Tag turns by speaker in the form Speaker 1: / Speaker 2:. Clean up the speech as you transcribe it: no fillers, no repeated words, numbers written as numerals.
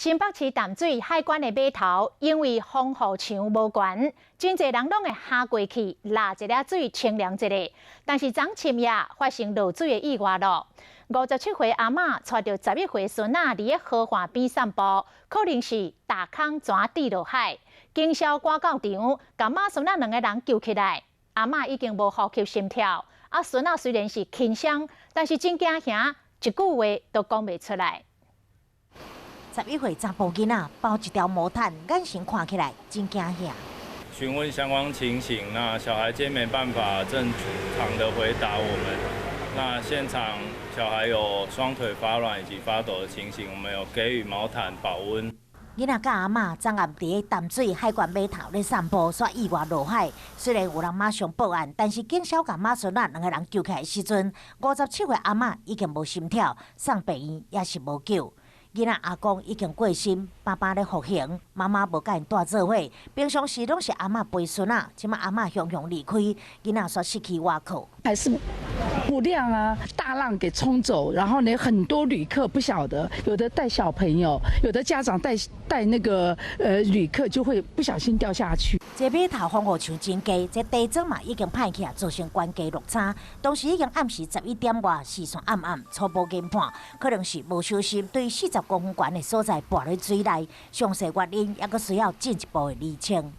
Speaker 1: 新北市淡水海關的碼頭，因為防護牆無懸，真濟人攏會行過去，抐一下水清涼一下。但是昨深夜發生落水的意外囉。57歲阿嬤帶著11歲孫仔佇咧河岸邊散步，可能是踏空泉跌落海，警消趕到場，共媽孫仔兩個人救起來。阿嬤已經無呼吸心跳，啊孫仔雖然是輕傷，但是真驚嚇，一句話都講袂出來。
Speaker 2: 11歲查埔囡仔包一條毛毯，眼神看起來真驚嚇。
Speaker 3: 詢問相關情形，那小孩皆沒辦法正常的回答我們。那現場小孩有雙腿發軟以及發抖的情形，我們有給予毛毯保溫。
Speaker 2: 囡仔佮阿嬤昨暗佇咧淡水海關碼頭咧散步，煞意外落海。雖然有人馬上報案，但是警消共媽孫仔兩個人救起來的時陣，57歲阿嬤已經無心跳，送病院也是無救。囡仔阿公已經過身，爸爸咧服刑，媽媽無佮𪜶蹛做伙。平常時攏是阿嬤陪孫仔，這馬阿嬤雄雄離開，囡仔煞失去倚靠。
Speaker 4: 還是不亮啊！大浪給沖走，然後呢，很多旅客不曉得，有的帶小朋友，有的家長帶那個旅客就會不小心掉下去。
Speaker 2: 這碼頭防護牆真低，這地磚嘛已經歹去啊，造成懸架落差。當時已經暗時11點外，視線暗暗，初步研判可能是無小心對40公分懸的所在跋入水內，詳細原因猶閣需要進一步的釐清。